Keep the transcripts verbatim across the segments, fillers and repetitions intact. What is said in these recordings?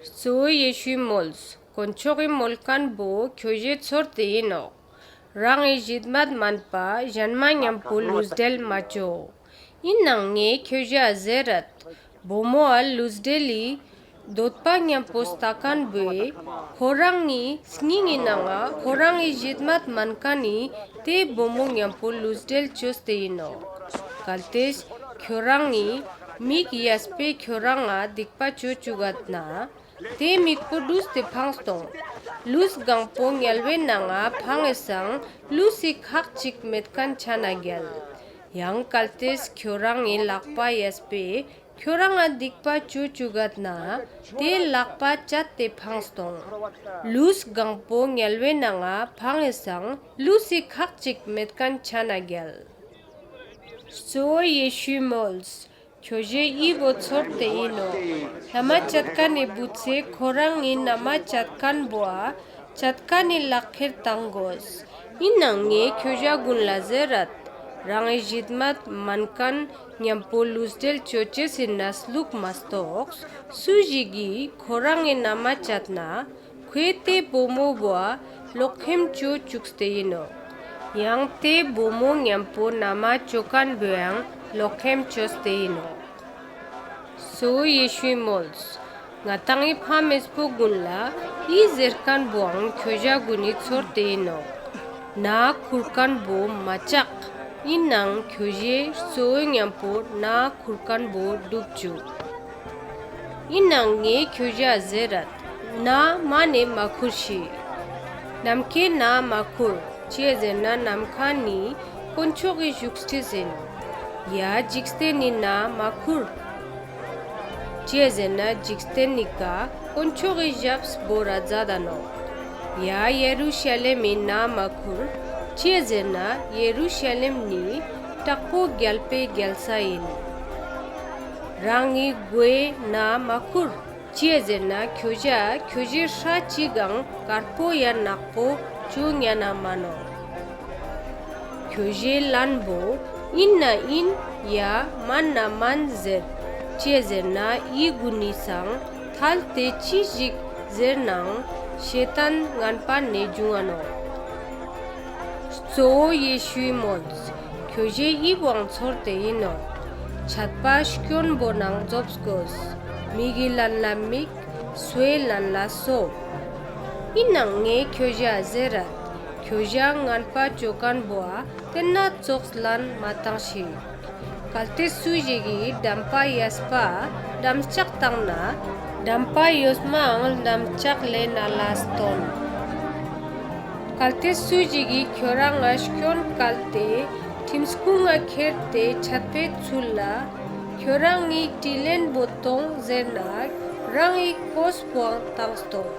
གཙོ་བོ་ཡེ་ཤུའི་མོལས། དཀོན་མཆོག་གི་མོལ་ཁན་བོ་ཁྱོ་ཞའེ་ཚོར་ཏེ་ཨིན་ནོག། རང་ངི་ཞེས་མད་མན་པ་ཞན་མ་ཉམ་པོ་ལུས་བྲེལ་མ་ཅོ། ཨིན་ནའང་ངའེ་ཁྱོ་ཞའ་ཟེར་རད། བུ་མོའ་ལུས་བྲེལ་ལི་དོད་པ་ཉམ་པོ་སྟ་ཁན་བོའེ་ཁོ་རང་ངི་སྙིང་ངི་ནང་ང་ཁོ་རང་ངི་ཞེས་མད་མན་ཁན་ནི་ཏེ་བུ་མོ་ཉམ་པོ་ལུས་བྲེལ་ཅོས་ཏེ་ཨིན་ནོག། གལ་ཏེ་ཁྱོ་རང་ངི་མིག་ཡས་པའེ་ཁྱོ་རང་ང་སྡིག་པ་ཅོ་ཅུག་གད་ན་ཏེ་མིག་པོ་ལུས་ཏེ་ཕངས་ཏོང་། ལུས་གང་པོ་ཉལ་ཝའེ་ནང་ང་ཕང་ངི་སང་ལུས་སི་ཁག་ཅིག་མེད་ཁན་ཆ་ན་གྱལ། ཡང་གལ་ཏེ་ཁྱོ་རང་ངི་ལག་པ་ཡས་པའེ་ཁྱོ་རང་ང་སྡིག་པ་ཅོ་ཅུག་གད་ན་ཏེ་ལག་པ་ཅད་དེ་ཕངས་ཏོང་། ལུས་གང་པོ་ཉལ་ཝའེ་ནང་ང་ཕང་ངི་སང་ལུས་སི་ཁག་ཅིག་མེད་ཁན་ཆ་ན་གྱལ། གཙོ་བོ་ཡེ་ཤུའི་མོལས། ཁྱོ་ཞའེ་འི་བོ་ཚོར་ཏེ་ཨིན་ནོག། ན་མ་ཅད་ཁན་ནི་བུ་ཚའེ་ཁོ་རང་ངི་ན་མ་ཅད་ཁན་བོའ་ཅད་ཁན་ནི་ལག་ཁྱེར་ཏང་གོས། ཨིན་ནའང་ངའེ་ཁྱོ་ཞ་གུན་ལ་ཟེར་རད། རང་ངི་ཞེས་མད་མན་ཁན་ཉམ་པོ་ལུས་བྲེལ་ཅོ་ཅེས་སི་ནས་ལུག་མ་ཏོགས་སུ་ཞིག་གི་ཁོ་རང་ངི་ན་མ་ཅད་ན་ཁོའེ་ཏེ་བུ་མོ་བོའ་ལོག་ཁེམ་ཅོ་ཅུགས་ཏེ་ཨིན་ནོག། ཡང་ཏེ་བུ་མོ་ཉམ་པོ་ན་མ་ཅོ་ཁན་བོའང་ལོག་ཁེམ་ཅོས་ཏེ་ཨིན་ནོག། གཙོ་བོ་ཡེ་ཤུའི་མོལས། ང་དང་ངི་ཕ་མེས་པོ་གུན་ལ་འི་ཟེར་ཁན་བོའང་ཁྱོ་ཞ་གུན་ནི་ཚོར་ཏེ་ཨིན་ནོག། ནའ་ཁུར་ཁན་བོ་མ་ཅག། ཨིན་ནའང་ཁྱོ་ཞའེ་གཙོ་བོ་ཉམ་པོ་ནའ་ཁུར་ཁན་བོ་གྲུབ་ཅུག། ཨིན་ནའང་ངའེ་ཁྱོ་ཞའ་ཟེར་རད། ནའ་མ་ནེ་མ་ཁུར་ཤིག། ནམ་ཁའེ་ནའ་མ་ཁུར། ཅིའ་ཟེར་ན་ནམ་ཁའ་ནི་དཀོན་མཆོག་གི་ཞུགས་ཁྲི་ཨིན། ཡ་ཇིག་རྟེན་ནི་ནའ་མ་ཁུར། ཅིའ་ཟེར་ན་ཇིག་རྟེན་ནི་ཀ་དཀོན་མཆོག་གི་ཞབས་བོར་ར་ཛད་ད་ནོག། ཡ་ཡེ་རུ་ཤ་ལེམ་མི་ནའ་མ་ཁུར། ཅིའ་ཟེར་ན་ཡེ་རུ་ཤ་ལེམ་ནི་ཀྲག་པོ་གྱལ་པོའེ་གྱལ་ས་ཨིན། རང་ངི་གོའེ་ནའ་མ་ཁུར། ཅིའ་ཟེར་ན་ཁྱོ་ཞའ་ཁྱོ་ཞའེ་སྲ་ཅིག་གང་དཀར་པོ་ཡ་ནག་པོ་ཅོ་ཉན་ན་མ་ནོག། ཁྱོ་ཞའེ་ལན་བོ་ཨིན་ན་ཨིན་ཡ་མན་ན་མན་ཟེར། ཅིའ་ཟེར་ན་འི་གུན་ནི་སང་ཐལ་ཏེ་ཅི་ཞིག་ཟེར་ནའང་ཤེ་ཏཱན་ངན་པ་ནེ་ཇུང་ང་ནོག། གཙོ་བོ་ཡེ་ཤུའི་མོལས། ཁྱོ་ཞའེ་འི་བོའང་ཚོར་ཏེ་ཨིན་ནོག། ཆད་པ་སྐྱོན་བོ་ནང་ཛོབས་གོས། མིག་གི་ལན་ལ་མིག། སོའེ་ལན་ལ་སོ། ཨིན་ནའང་ངའེ་ཁྱོ་ཞའ་ཟེར་རད། ཁྱོ་ཞའ་ངན་པ་ཅོ་ཁན་བོའ་ཏེན་ན་ཙོགས་ལན་མ་ཏང་ཤིག། གལ་ཏེ་སུ་ཞིག་གི་དམ་པ་ཡས་པའ་དམ་ལྕག་ཏང་ན་དམ་པ་ཡོས་མའང་དམ་ལྕག་ལེན་ན་ལས་ཏོན། གལ་ཏེ་སུ་ཞིག་གི་ཁྱོ་རང་ང་སྐྱོན་ཀལ་ཏེ་ཁྲིམས་ཁུང་ང་ཁྱེར་ཏེ་ཆད་པའེ་ཚུལ་ལ་ཁྱོ་རང་ངི་ཀྲི་ལེན་བོ་ཏོང་ཟེར་ན་རང་ངི་གོས་པོའང་ཏང་ཏོང་།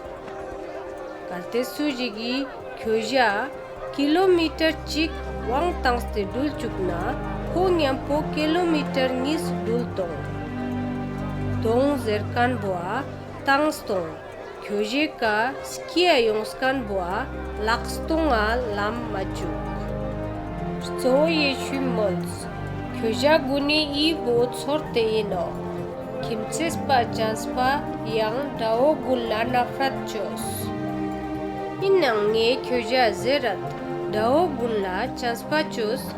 གལ་ཏེ་སུ་ཞིག་གི་ཁྱོ་ཞའ་ཀི་ལོ་མི་ཊར་ཅིག་ཝང་ཏངས་ཏེ་གྲུལ་ཅུག་ན་ཁོ་ཉམ་པོ་ཀི་ལོ་མི་ཊར་ཉིས་གྲུལ་ཏོང་། ཏོང་ཟེར་ཁན་བོའ་ཏང་སྟོང་། ཁྱོ་ཞའེ་ཀ་སྐྱིའ་ཡོངས་ཁན་བོའ་ལག་སྟོང་ང་ལམ་མ་ཅུག། གཙོ་བོ་ཡེ་ཤུའི་མོལས། ཁྱོ་ཞ་གུན་ནི་འི་བོ་ཚོར་ཏེ་ཨིན་ནོག། ཁྱིམ་ཚེས་པའ་ཅམས་པའ་ཡང་དྲའོ་གུན་ལ་ནཕ་རད་ཅོས། ཨིན་ནའང་ངའེ་ཁྱོ་ཞའ་ཟེར་རད། དྲའོ་གུན་ལ་ཅམས་པ་ཅོས།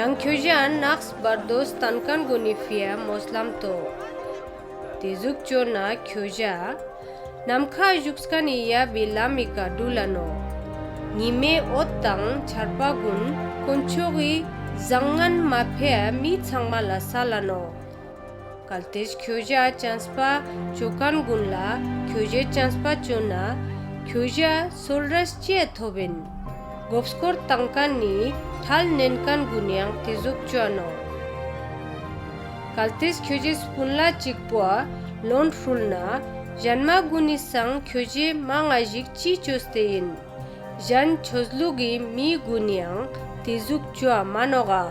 ཡང་ཁྱོ་ཞའ་ནགས་བར་དོ་སྟན་ཁན་གུན་ནི་ཕིའ་མོས་ལམ་ཏོ། ཏེ་ཟུག་ཅོ་ན་ཁྱོ་ཞའ་ནམ་ཁའ་ཞུགས་ཁན་ནི་ཡབ་བི་ལམ་མི་ཀ་གྲུལ་ལ་ནོག། ཉི་མའེ་འོད་དང་ཆར་པ་གུན་དཀོན་མཆོག་གི་ཟང་ངན་མ་ཕེའ་མི་ཚང་མ་ལ་སལ་ལ་ནོག། གལ་ཏེ་ཁྱོ་ཞའ་ཅམས་པ་ཅོ་ཁན་གུན་ལ་ཁྱོ་ཞའེ་ཅམས་པ་ཅོ་ན་ཁྱོ་ཞའ་སོལ་རས་ཅིའ་ཐོབ་ཨིན། གོབ་སྐོར་ཏང་ཁན་ནི་ཁྲལ་ནེན་ཁན་གུན་ཡང་ཏེ་ཟུག་ཅོའ་ནོག། གལ་ཏེ་ཁྱོ་ཞའེ་སྤུན་ལ་ཅིག་པོའ་ལོན་ཧྲུལ་ན་ཞན་མ་གུན་ནི་སང་ཁྱོ་ཞའེ་མང་ང་ཞིག་ཅི་ཅོས་ཏེ་ཨིན། ཞན་ཆོས་ལུགས་སི་མི་གུན་ཡང་ཏེ་ཟུག་ཅོའ་མ་ནོག་ག།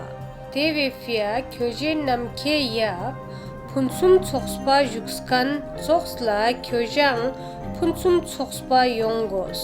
ཏེ་བོའེ་ཕིའ་ཁྱོ་ཞའེ་ནམ་ཁའེ་ཡབ་ཕུན་སུམ་ཚོགས་པ་ཞུགས་ཁན་ཙོགས་ལ་ཁྱོ་ཞའང་ཕུན་སུམ་ཚོགས་པ་ཡོང་གོས།